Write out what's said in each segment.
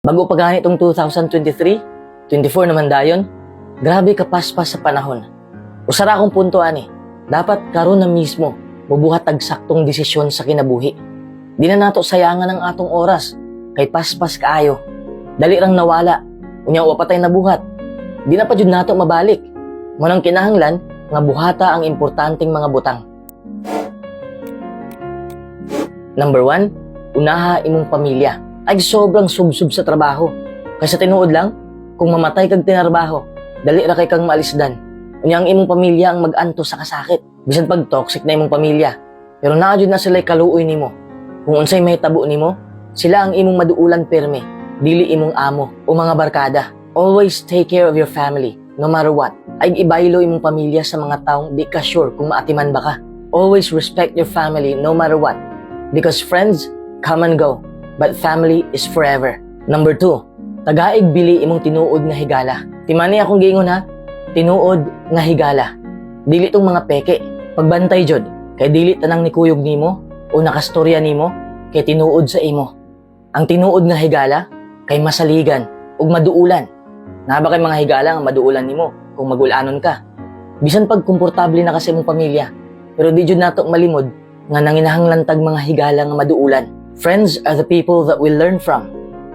Bago pa gani tong 2023, 24 naman dayon, grabe kapaspas sa panahon. Usa ra akong punto ani, dapat karon na mismo mubuhat tag saktong desisyon sa kinabuhi. Di na nato sayangan ang atong oras kay paspas kaayo. Dali rang nawala, unya wa pa tay nabuhat. Di na pa jud nato mabalik. Mao nang kinahanglan nga buhata ang importanteng mga butang. Number 1, unaha imong pamilya. Ay sobrang subsub sa trabaho. Kaysa tinuod lang, kung mamatay kag tinarbaho, dali ra kay kang maalisdan. Unya ang imong pamilya ang mag-antos sa kasakit. Bisan pag toxic na imong pamilya, pero naa jud na sila'y kaluoy nimo. Kung unsay mahitabo nimo, sila ang imong maduulan perme, dili imong amo o mga barkada. Always take care of your family, no matter what. Ay ibaylo imong pamilya sa mga taong di ka sure kung maatiman ba ka. Always respect your family no matter what. Because friends come and go, but family is forever. Number 2, tagaig bili imong tinuod nga higala. Timani akong giingon ha, tinuod nga higala. Dili tong mga peke. Pagbantay jud, kay dili tanang nikuyog nimo o nakastorya nimo kay tinuod sa imo. Ang tinuod nga higala kay masaligan ug maduulan. Naa ba kay mga higala nga maduulan nimo kung magulanon ka? Bisan pag komportable na ka sa imong pamilya, pero di jud nato malimod nga nanginahanglan tag mga higala nga maduulan. Friends are the people that we learn from,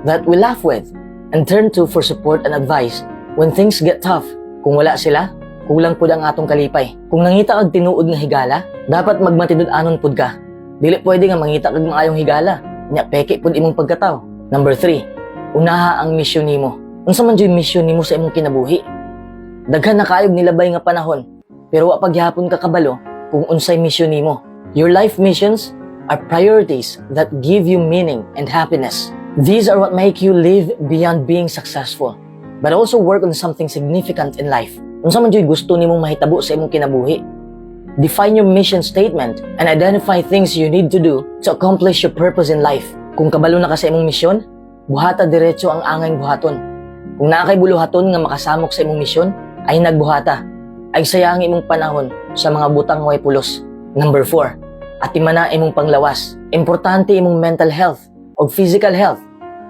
that we laugh with, and turn to for support and advice when things get tough. Kung wala sila, kulang pud ang atong kalipay. Kung nangita kag tinuod nga higala, dapat magmatinud-anon pud ka. Dili pwede nga mangita kag maayong higala, nya peke pud imong pagkataw. Number 3, unaha ang misyon nimo. Unsa man jud misyon nimo sa imong kinabuhi? Daghan na kaayog nilabay nga panahon, pero wa pa gihapon ka kabalo kung unsay misyon nimo. Your life missions are priorities that give you meaning and happiness. These are what make you live beyond being successful, but also work on something significant in life. Unsa man jud gusto nimong mahitabo sa imong kinabuhi? Define your mission statement and identify things you need to do to accomplish your purpose in life. Kung kabalo na ka sa imong misyon, buhata diretso ang angay buhaton. Kung naa kay buluhaton nga makasamok sa imong misyon, ay nagbuhata. Ay sayang imong panahon sa mga butang way pulos. Number 4, atimana imong panglawas. Importante imong mental health o physical health.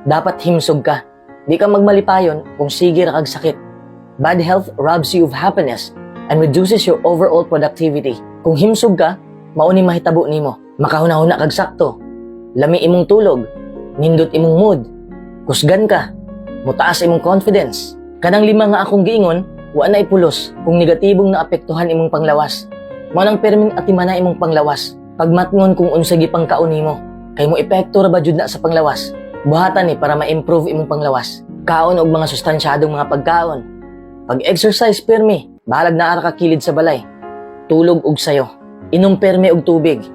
Dapat himsog ka. Di ka magmalipayon kung sige ra kag sakit. Bad health robs you of happiness and reduces your overall productivity. Kung himsog ka, mao ni mahitabo nimo. Makahuna-huna kag sakto. Lami imong tulog, nindot imong mood, kusgan ka, mutaas imong confidence. Kanang lima nga akong giingon, wa na ipulos kung negatibong naapektuhan imong panglawas. Mao nang perming atimana imong panglawas. Pagmatngon kung unsa gipangkaon nimo, kay mo epekto ra ba jud na sa panglawas. Buhatan ni para ma-improve imong panglawas. Kaon og mga sustansyadong mga pagkaon. Pag-exercise permi, bahalag naa ra ka kilid sa balay. Tulog og sayo. Inom permi og tubig.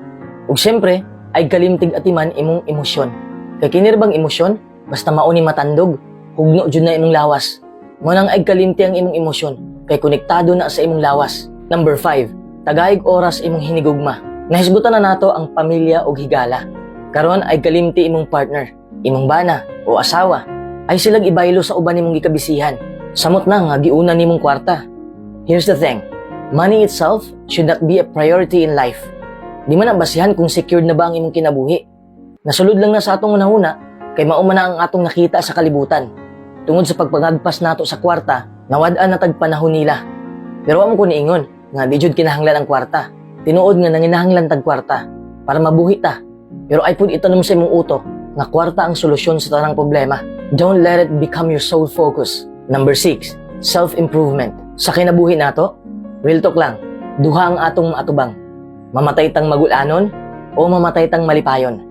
Ug syempre, ay kalimtig atiman imong emosyon. Kay kini ra bang emosyon, basta mao ni matandog, hugno jud na imong lawas. Mao nang ay kalimti ang imong emosyon, kay konektado na sa imong lawas. Number 5, tagaig oras imong hinigugma. Nahisgutan na nato ang pamilya ug higala. Karon ay kalimti imong partner, imong bana o asawa. Ay silag ibaylo sa uban nimong gikabisihan. Samot na nga giuna nimong kwarta. Here's the thing. Money itself should not be a priority in life. Di man ang basihan kung secured na ba ang imong kinabuhi. Nasulod lang na sa atong hunahuna kay mao man na ang atong nakita sa kalibutan. Tungod sa pagpangagpas nato sa kwarta, nawad-an na tag panahon nila. Pero wa mo ko niingon nga di jud kinahanglan ang kwarta. Tinuod nga nanginahanglan tag kwarta para mabuhi ta. Pero ay pud itanom sa imong utok nga kwarta ang solusyon sa tanang problema. Don't let it become your sole focus. Number 6, self-improvement. Sa kinabuhi nato, real talk lang, duha ang atong maatubang. Mamatay tang magulanon o mamatay tang malipayon.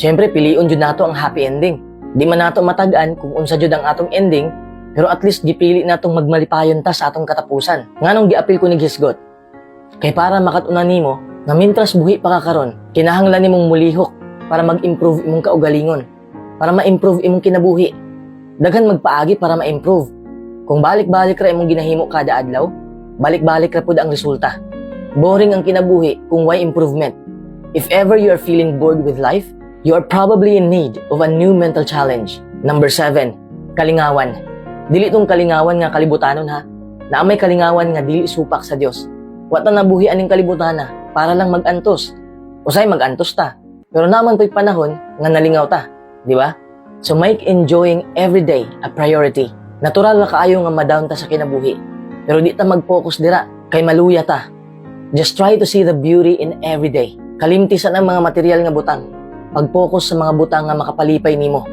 Siyempre, pilion jud nato ang happy ending. Di man nato matag-an kung unsa jud ang atong ending, pero at least gipili natong magmalipayon ta sa atong katapusan. Nganong giapil ko ni hisgot? Kay para makat-unan nimo nga mintras buhi pa ka karon, kinahanglan nimong mulihok para mag-improve imong kaugalingon, para ma-improve imong kinabuhi. Daghan magpaagi para ma-improve. Kung balik-balik ra imong ginahimo kada adlaw, balik-balik ra pud ang resulta. Boring ang kinabuhi kung way improvement. If ever you are feeling bored with life, you are probably in need of a new mental challenge. Number 7, kalingawan. Dili tong kalingawan nga kalibutanon ha. Naa may kalingawan nga dili supak sa Dios. Wa ta nabuhi aning kalibutana para lang mag-antos. Usay mag-antos ta. Pero naa man to'y panahon nga nalingaw ta, di ba? So make enjoying every day a priority. Natural ra kaayo nga ma-down ta sa kinabuhi. Pero di ta mag-focus dira kay maluya ta. Just try to see the beauty in every day. Kalimti sa nang mga material nga butang. Pag-focus sa mga butang nga makapalipay nimo.